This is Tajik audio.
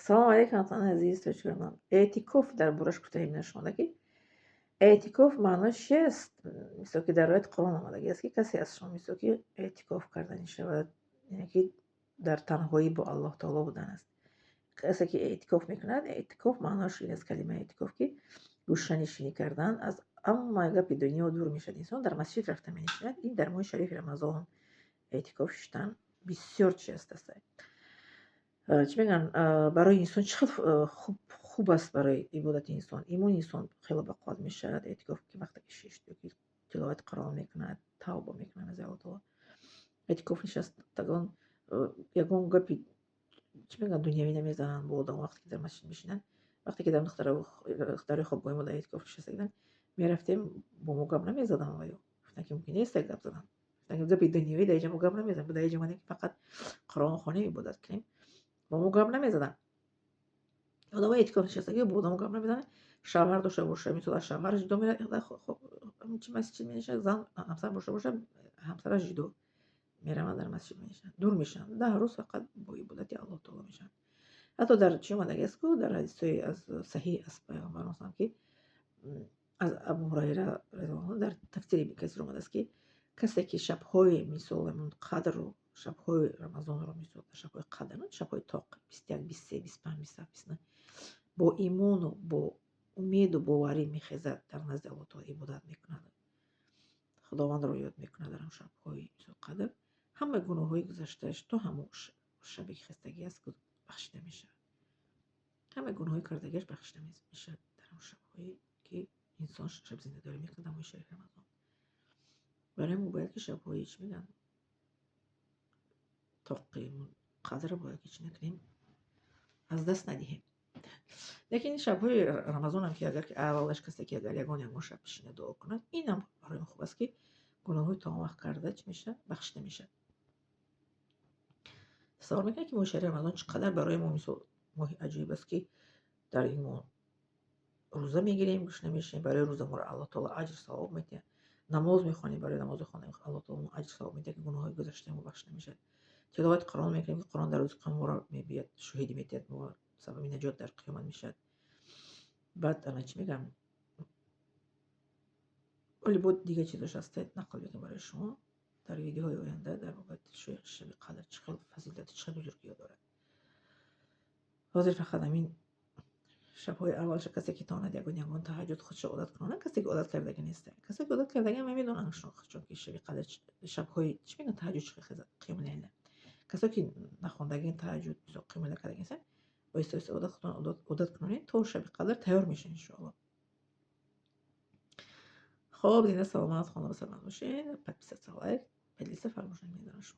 Салому алейкум, ҳамватанони азиз, тоҷикони. Эътикоф дар бораш гуфтаем нашумода, ки эътикоф маънош чист? Мисол ки дар ояти Қуръон омадагӣ аст, ки касе аз шумо, мисол ки, эътикоф карданӣ шавад, яъне ки дар танҳоӣ бо Аллоҳ таоло будан аст. Касе ки эътикоф мекунад, эътикоф маънош ин аст, калимаи эътикоф, ки гӯшанишинӣ кардан, аз ҳама гапи дунё дур мешавад инсон, дар масҷид рафта менишинад. Ин дар моҳи шарифи Рамазон эътикоф шиштан бисёр чи аст, астай, чӣ мегӯянд, барои инсон чӣ хел хуб аст, барои ибодати инсон, имони инсон хеле бақувват мешавад. Эътикоф ки вақте ки шишт ёки тиловати Қуръон мекунад, тавба мекунад аз Аллоҳ таоло, эътикоф нишастагон ягон гапи, чӣ мегӯянд, дунявӣ намезананд бо одам, вақте ки дар масҷид мешинанд. Вақте ки дар духтарои хобгоҳи мо дар эътикоф нишаста буданд, мерафтем, бо мо гап намезаданд ва ё гуфтанд, ки мумкин нест гап задан. Гуфтанд, гапи дунявӣ дар инҷа мо гап намезанем, дар инҷа омадем, ки фақат Қуръон хонем, ибодат кунем. Бо мо гап намезаданд. Одамои эътикоф нишастагӣ бо одамо гап намезананд. Шавҳар дошта боша, мисол, аз шавҳараш ҷудо меравад, чи масҷид менишинад, зан ҳамсар дошта боша, ҳамсараш ҷудо мераванд, дар масҷид менишинанд, дур мешаванд, 10 рӯз фақат бо ибодати Аллоҳ таоло мешаванд. Ҳатто дар чӣ омадагӣ аст ку, дар ҳадисҳои аз саҳиҳ аз Пайғамбар, масалан, ки аз Абу Ҳурайра разияллоҳу, дар тафсири Ибни Касир омадааст, ки касе ки шабҳои, мисол, қадру шабҳои Рамазонро, мисол, шабҳои қадр, шабҳои тоқ, 21, 23, 25, 27, 29, бо имону бо умеду боварӣ мехезад, дар назди Аллоҳ таоло ибодат мекунад, Худовандро ёд мекунад дар он шабҳои, мисол, қадр, ҳамаи гуноҳҳои гузаштааш то ҳамон шабе ки хестагӣ аст бахшида мешавад. Ҳамаи гуноҳҳои кардагиаш бахшида мешавад дар он шабҳое ки инсон шабзиндадорӣ мекунад дар моҳи шарифи Рамазон. Барои мо бояд ки шабҳои, чӣ мегӯянд, тоқи қадрро бояд ки чӣ накунем, аз даст надиҳем. Лекин шабҳои Рамазонам ки агар аввалаш касе ки агар ягон шаб бишина, дуо кунад, инам барои мо хуб аст, ки гуноҳҳои то он вақт карда чӣ мешавад, бахшида мешавад. Тасаввур мекунед, ки моҳи шарифи Рамазон чӣ қадар барои мо, мисол, моҳи аҷоиб аст, ки дар ин моҳ рӯза мегирем, гушна мешавем, барои рӯза моро Аллоҳ таоло аҷр савоб медиҳад, намоз мехонем, барои намози хонем Аллоҳ таоло аҷр савоб медиҳад, ки гуноҳҳои гузаштаи мо бахшида мешавад, тиловати Қуръон мекунем, ки Қуръон дар рӯзи қиёмат моро мебиёд, шоҳидӣ медиҳад, мо сабаби наҷот дар қиёмат мешавад. Баъд ана, чӣ мегӯям, вале бо дигар чизош ҳаста, нақл мекунем барои шумо дар видеоҳои оянда дар бобати шаби қадр, чӣ хел фазилату, чӣ хел бузургиҳо дорад. Ҳозир фақат ҳамин шабҳои аввалша касе ки тавонад ягон таҳаҷҷуд худшо одат кунад, касе ки одат кардагӣ неста, касе ки одат кардагӣ медонанд худшон, ки шаби қадр, шабҳои, чӣ мегӯянд, таҳаҷҷуд чӣ хел, қиёмуллайла. Касое ки нахондагӣ таҳаҷҷуд, қиёмуллайла кардагӣ нестанд, оҳиста оҳиста одат худтон одат кунонед, то шаби қадр тайёр мешавед, иншоалло. Хоб, зинда, саломат, хонава саломат бошед. Подписаться, лайк, поделиться фаромӯш намедорам шумо.